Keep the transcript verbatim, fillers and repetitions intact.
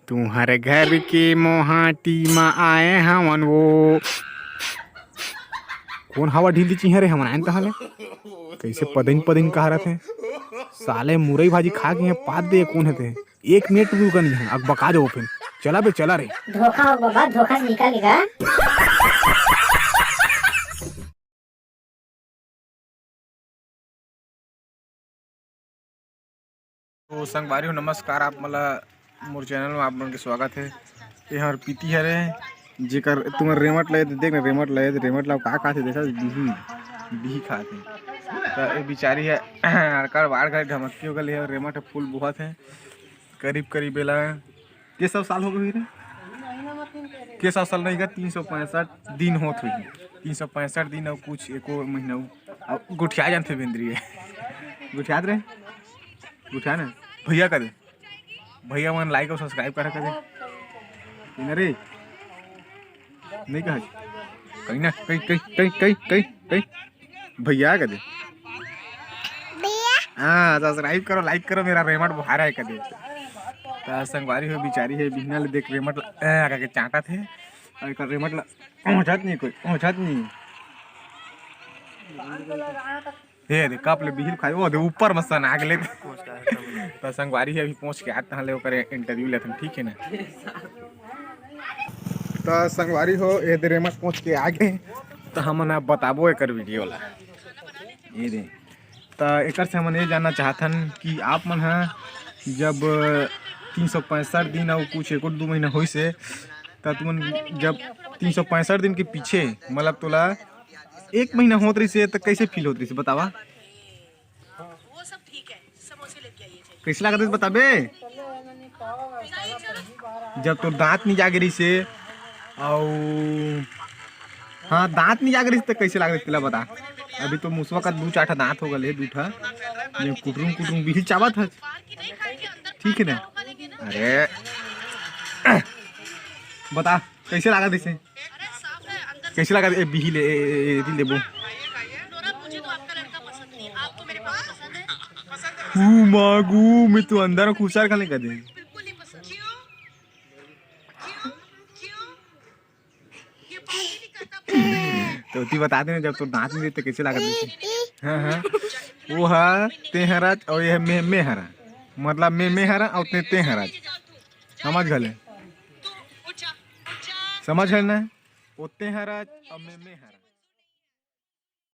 तुहर घर के मोहाटी म आए हवन वो। कोन हवा ढील दिची हे रे हमन आयन तहां ले? कइसे पदिन पदिन कहा रथे? साले मुरई भाजी खा के इहां पाद दे कोन हे ते? एक मिनट रुका नहीं है, अकबका जाओ फिर। चला बे, चला रे। धोखा हो बाबा, धोखा से निकालेगा। तो संगवारी हो, नमस्कार, आप मन ला मोर चैनल में आप मन के स्वागत है। ये हर पीती हरे, जेकर तुमन रेमट लगे देख ना, रेमट लगे, रेमट ला का खाथे देखा, बिही, बिही खाथे। तो ये बिचारी है अड़कड़ बाढ़ घर ढमक्की हो गल है, रेमट फूल बोहत है। करीब करीब एला के सौ साल हो गए रे? के सौ साल नहीं गा, तीन सौ पैंसठ दिन होत होही। तीन सौ पैंसठ दिन अउ कुछ एको महीना अउ, अउ गोठिया जानथे बेंदरी है। गोठियात रे? गोठिया ना? भैया का दे। भैया मन like अउ subscribe करा का दे। इना रे? नहीं कहा? कहीं ना, कहीं, कहीं, कहीं, कहीं, कहीं, कहीं। भैया का दे। भैया। हाँ, subscribe करो, like करो, मेरा रेमट बुहारा है कदे। तो संगवारी हो, बिचारी है, बिहना ले देख रेमट ला, ए, आका के चांटा थे। और एकर रेमट ला, पहुंचत नहीं कोई, पहुंचत नहीं। ये दे, कप ले बिहिल खाई, वो दे, ऊपर में सन आग ले। तो संगवारी है, अभी पहुंच के आते हैं, ले ओकर interview लेते हैं, ठीक है ना? तो संगवारी हो, ये दे रेमट पहुंच के आ गए, तो हमन अब बताबो एकर video ला। ये दे, तो एकर से हमन ये जानना चाहथन कि आप मन ह जब तीन सौ पैंसठ दिन अउ कुछ एक दू महीना होइस हे, त तुमन जब तीन सौ पैंसठ दिन के पीछे, मतलब तोला एक महीना होत रहिस हे, त कइसे feel होत रहिस हे, बतावा? कइसे लागत रहिस, बताबे? जब तोर दांत नहीं जागे रहिस हे, अउ हाँ, दांत नहीं जागे रहिस, त कइसे लागत रहिस, तेला बता। अभी तो मुसवा का दू चार ठा दांत हो गए हे, दू ठा, ये कुटरुम कुटरुम बिहिल चाबत हे, ठीक है ना? अरे बता, कइसे लागत रहिस हे? कइसे लागत ए बिहिल ए, ए, ए, ए, लेबो। हू मागू, मैं तो अंदर में खुसर खाने का दे। तो ती बता देना, जब तो दांत नहीं देते, कइसे लागत रहिस हे? हाँ, हाँ। वो हा, ते हरच, अउ ये मैं, मैं हरा। मतलब, मैं, मैं हरा, अउ ते, ते हरच। समझ गले? समझ गए ना? वो ते हरच, अउ मैं, मैं हरा।